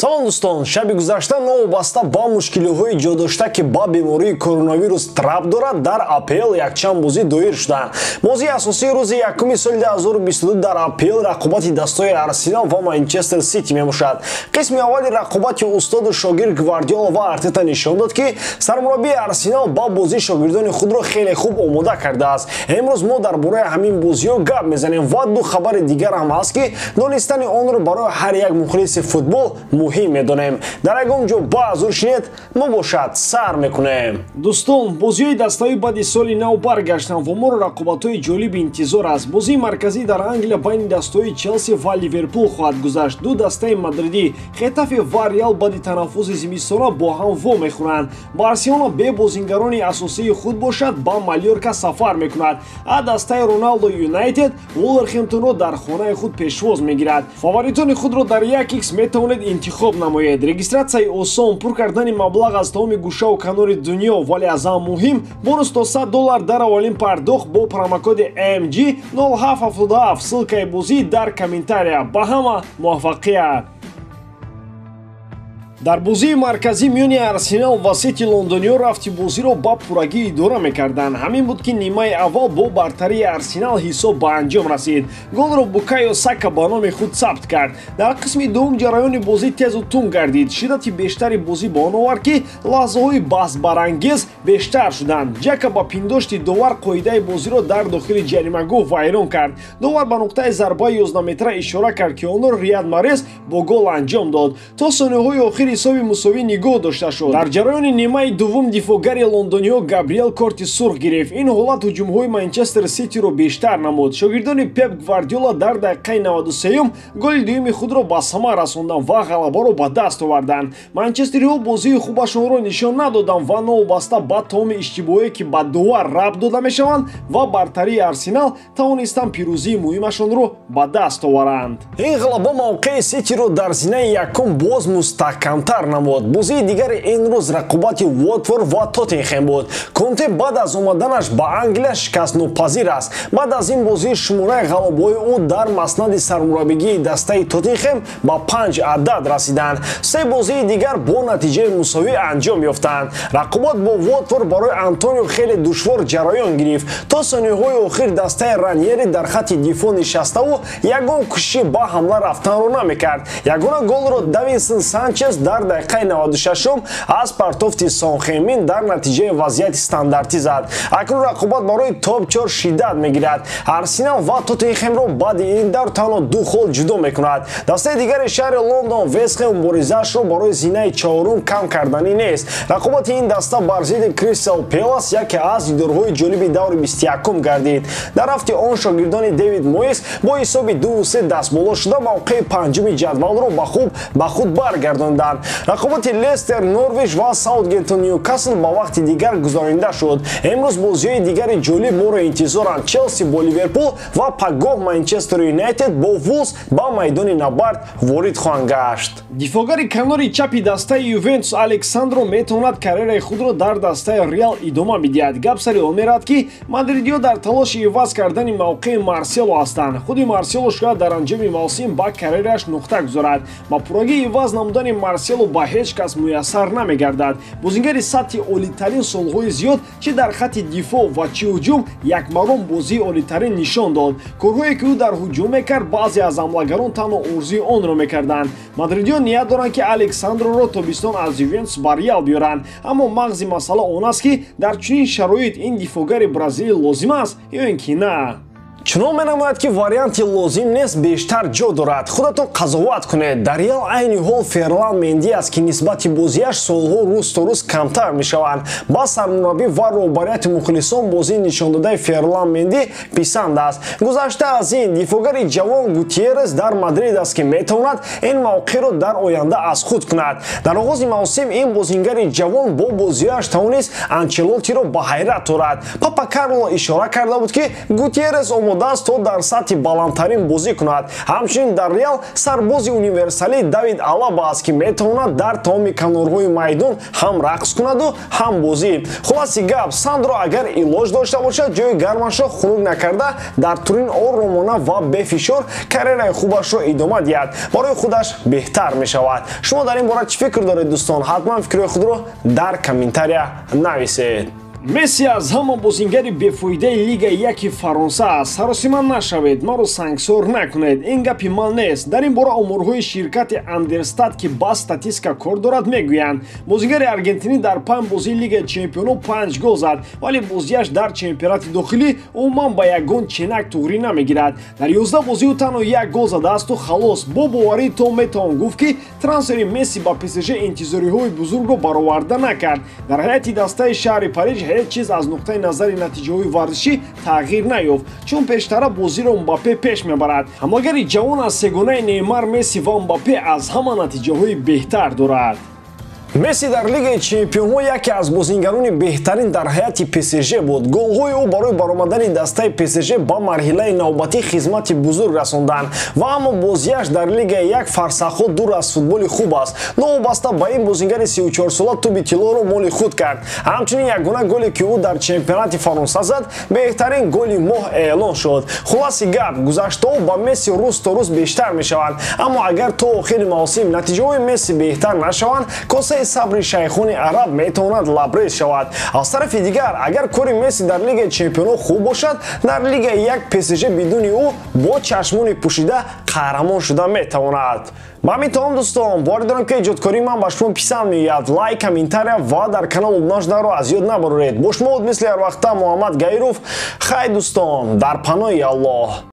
Салом дӯстон, шаби гузашта новобаста ба мушкилиҳои ҷодошта, ки ба бемории коронавирус рабт дорад, дар АПЛ якчанд бозӣ доир шуданд. Бозии асосии рӯзи якуми соли 2022 дар АПЛ рақобати дастаи Арсенал ва Манчестер Сити мебошад. Қисми аввали рақобати устоду шогирд Гвардиола ва Артета нишон дод, ки сармураббии Арсенал ба бозии шогирдони худро хеле хуб омода кардааст. Имрӯз мо дар бораи ҳамин бозиҳо гап мезанем ва ду хабари дигар ҳам ҳаст, ки донистани онро барои ҳар як мухлиси футбол муҳим медонем. Дар ягон ҷо баъзур шинед, мо бошад сар мекунем. Дӯстон, бозиҳои дастаи баъди соли нав баргаштанд ва моро рақобатҳои ҷолиби интизор аст. Бозии марказӣ дар Англия байни дастаҳои Челси ва Ливерпул хоҳад гузашт. Ду дастаи мадридӣ Хетафе ва Реал баъди танаффуси зимистона бо ҳам во мехӯранд. Барселона бе бозингарони асосии худ бошад ба Малёрка сафар мекунад, а дастаи Роналдо Юнайтед Вулверхэмптонро дар хонаи худ пешвоз мегирад. Фаворитони худро дар 1x метавонед интихоб намоед. Регистратсияи осон, пур кардани маблағ аз тамоми гӯшаву канори дунё, вале аз ҳам муҳим бонус то $100 дар аввалин пардохт бо промокоди MG 0777. Ссылкаи бозӣ дар комментария. Ба ҳама муваффақият! Дар бозии марказӣ миёни Арсенал ва Сити лондониҳо рафти бозиро ба пуррагӣ идора мекарданд. Ҳамин буд, ки нимаи аввал бо бартарии Арсенал ҳисоб ба анҷом расид. Голро Букайо Сака ба номи худ сабт кард. Дар қисми дуввум ҷараёни бозӣ тезу тун гардид. Шиддати бештари бозӣ ба он овард, ки лаҳзаҳои баҳсбарангез бештар шуданд. Ҷака ба пиндошти довар қоидаи бозиро дар дохили ҷаримагоҳ вайрон кард. Довар ба нуқтаи зарбаи 11 метра ишора кард, ки онро Рияд Марез бо гол анҷом дод. То сониҳои охир ҳисоби мусовӣ нигоҳ дошта шуд. Дар ҷараёни нимаи дуввум дифоъгари лондониҳо Габриэл корти сурх гирифт. Ин ҳолат ҳуҷумҳои Манчестер Ситиро бештар намуд. Шогирдони Пеп Гвардиола дар дақиқаи 93 голи дуюми худро ба самар расонданд ва ғалабаро ба даст оварданд. Манчестериҳо бозии хубашонро нишон надоданд ва новобаста ба тамоми иштибоҳое, ки ба довар рабт дода мешаванд ва бартарии Арсенал, тавонистанд пирӯзии муҳимашонро ба даст оваранд. Ин ғалаба мавқеи Ситиро дар зинаи якум боз мустаҳкамтар намуд. Бозии дигари ин рӯз рақобати Уотфорд ва Тоттенхем буд. Конте баъд аз омаданаш ба Англия шикастнопазир аст. Баъд аз ин бозӣ шумораи ғалабаҳои ӯ дар маснади сармураббигии дастаи Тоттенхем ба 5 адад расиданд. Се бозии дигар бо натиҷаи мусовӣ анҷом ёфтанд. Рақобат бо Уотфорд барои Антонио хеле душвор ҷараён гирифт. То сониҳои охир дастаи Раньери дар хатти дифоъ нишаставу ягон кӯшиши ба ҳамла рафтанро намекард. Ягона голро Давинсон Санчес дар дақиқаи 96 аз партофти Сонхемин дар натиҷаи вазъияти стандартӣ зад. Акнун рақобат барои топ-4 шиддат мегирад. Арсенал ва Тоттенхемро баъди ин давр танҳо 2 хол ҷудо мекунад. Дастаи дигари шаҳри Лондон Вестхем муборизаашро барои зинаи чорум кам карданӣ нест. Рақобати ин даста бар зидди Кристал Пелас яке аз дидорҳои ҷолиби даври 21 гардид. Дар рафти он шогирдони Дэвид Моис бо ҳисоби 2-3 дастболо шуда мавқеи панҷуми ҷадвалро ба худ баргардонданд. Рақобати Лестер, Норвич ва Саутгемптон Ньюкасл ба вақти дигар гузаронида шуд. Имрӯз бозиҳои дигари ҷолиб моро интизоранд. Челси бо Ливерпул ва пагоҳ Манчестер Юнайтед бо Вулс ба майдони набард ворид хоҳанд гашт. Дифоъгари канори чапи дастаи Ювентус Александро метавонад карьераи худро дар дастаи Реал идома бидиҳад. Гап сари он меравад, ки мадридиҳо дар талоши иваз кардани мавқеи Марсело ҳастанд. Худи Марсело шояд дар анҷоми мавсим ба карьерааш нуқта гузорад. Ба пуррагӣ иваз намудани Марсело ба ҳеҷ кас муяссар намегардад. Бозингари сатҳи олитарин солҳои зиёд чӣ дар хатти дифоъ ва чӣ ҳуҷум якмаром бозии олитарин нишон дод. Корҳое, ки ӯ дар ҳуҷум мекард, баъзе аз ҳамлагарон танҳо орзуи онро мекарданд. Мадридиён ният доранд, ки Александроро тобистон аз Ювентус ба Реал биёранд, аммо мағзи масъала он аст, ки дар чунин шароит ин дифоъгари бразилӣ лозим аст ё ин ки на. Чунон менамояд, ки варианти лозим нест бештар ҷо дорад. Худатон қазоват кунед. Дар Реал айни ҳол Ферлан Менди аст, ки нисбати бозиаш солҳо рӯз то рӯз камтар мешаванд. Ба сармураббӣ ва роҳбарияти мухлисон бозии нишондодаи Ферлан Менди писанд аст. Гузашта аз ин, дифоъгари ҷавон Гутиерес дар Мадрид аст, ки метавонад ин мавқеъро дар оянда аз худ кунад. Дар оғози мавсим ин бозингари ҷавон бо бозиҳояш тавонист Анчелотиро ба ҳайрат орад. Папа Карло ишора карда буд, ки Гутиерес омода омодааст то дар сатҳи баландтарин бозӣ кунад. Ҳамчунин дар Реал сарбози универсалӣ Давид Алаба аст, ки метавонад дар тамоми канорҳои майдон ҳам рақс кунаду ҳам бозӣ. Хулоси гап, Сандро агар илоҷ дошта бошад, ҷои гармашро хунук накарда дар Турин оромона ва бефишор карьераи хубашро идома диҳад, барои худаш беҳтар мешавад. Шумо дар ин бора чӣ фикр доред, дӯстон? Ҳатман фикрҳои худро дар комментария нависед. Месси аз ҳама бозингари бефоидаи Лигаи яки Фаронса аст. Саросима нашавед, маро сангсор накунед. Ин гапи ман нест. Дар ин бора оморҳои ширкати Андерстат, ки ба статистика кор дорад, мегӯянд. Бозингари аргентинӣ дар 5 бозии Лигаи чемпионо 5 гол зад, вале бозиаш дар чемпионати дохилӣ умуман ба ягон ченак туғрӣ намегирад. Дар 11 бозӣ ӯ танҳо як гол задаасту халос. Бо боварӣ то метавон гуфт, ки трансфери Месси ба ПСЖ интизориҳои бузургро бароварда накард. Дар ҳайати дастаи шаҳри Париж ҳеҷ чиз аз нуқтаи назари натиҷаҳои варзишӣ тағйир наёфт, чун пештара бозиро Мбаппе пеш мебарад. Ҳамлагари ҷавон аз сегонаи Неймар, Месси ва Мбаппе аз ҳама натиҷаҳои беҳтар дорад. Месси дар Лигаи чемпионҳо яке аз бозингарони беҳтарин дар ҳайати ПСЖ буд. Голҳои ӯ барои баромадани дастаи ПСЖ ба марҳилаи навбатӣ хизмати бузург расонданд ва аммо бозиаш дар Лигаи як фарсахҳо дур аз футболи хуб аст. Новобаста ба ин, бозингари 34сола тӯби тиллоро моли худ кард. Ҳамчунин ягона голе, ки ӯ дар чемпионати Фаронса зад, беҳтарин голи моҳ эълон шуд. Хулоси гап, гузаштаҳо ба Месси рӯз то рӯз бештар мешаванд, аммо агар то охири мавсим натиҷаҳои Месси беҳтар нашаванд, косаи сабри шайхони араб метавонад лабрез шавад. Аз тарафи дигар, агар кори Месси дар Лигаи чемпионҳо хуб бошад, дар Лигаи як ПСЖ бидуни ӯ бо чашмони пӯшида қаҳрамон шуда метавонад. Ба ҳамин тамом, дӯстон, боварӣ дорам, ки эҷодкории ман ба шумо писанд меояд. Лайк, комментария ва дар канал обуна шуданро аз ёд набароред. Бо шумо буд мисли ҳар вақта Муҳаммад Гаиров. Хай, дӯстон, дар паноҳи Аллоҳ.